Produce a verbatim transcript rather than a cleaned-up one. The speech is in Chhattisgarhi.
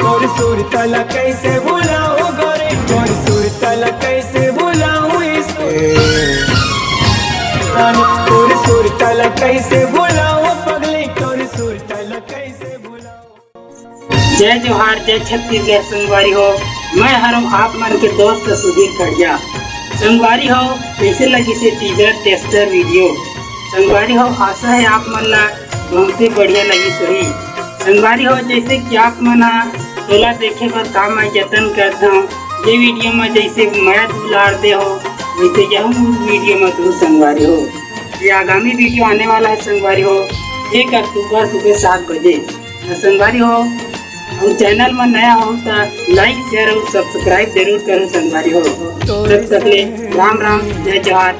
तोर सुरता ला कैसे भुलाओ गोरी, तोर सुरता ला कैसे भुलाओ इस, तोर सुरता ला कैसे भुलाओ पगली, तोर सुरता ला कैसे भुलाओ। जय जोहार, जय छत्तीसगढ़ संगवारी हो। मैं हरम आप मन के दोस्त सुधीर खड़िया। संगवारी हो, कैसे लगिस ये टीजर टेस्टर वीडियो? संगवारी हो, आशा है आप मन ला बहुते बढ़िया लगिस होही। संगवारी हो, जैसे कि आप मन ह तोला देखे बर का मैं जतन करत हव, ये वीडियो में जैसे मया दुलार दे हो, वैसे यहू वीडियो में दू संगवारी हो। ये आगामी वीडियो आने वाला है संगवारी हो, एक अक्टूबर सुबह सात बजे। संगवारी हो, अउ चैनल में नया हो तो लाइक, शेयर अउ सब्सक्राइब जरूर करो संगवारी हो। तब तक ले राम राम, जय जोहार।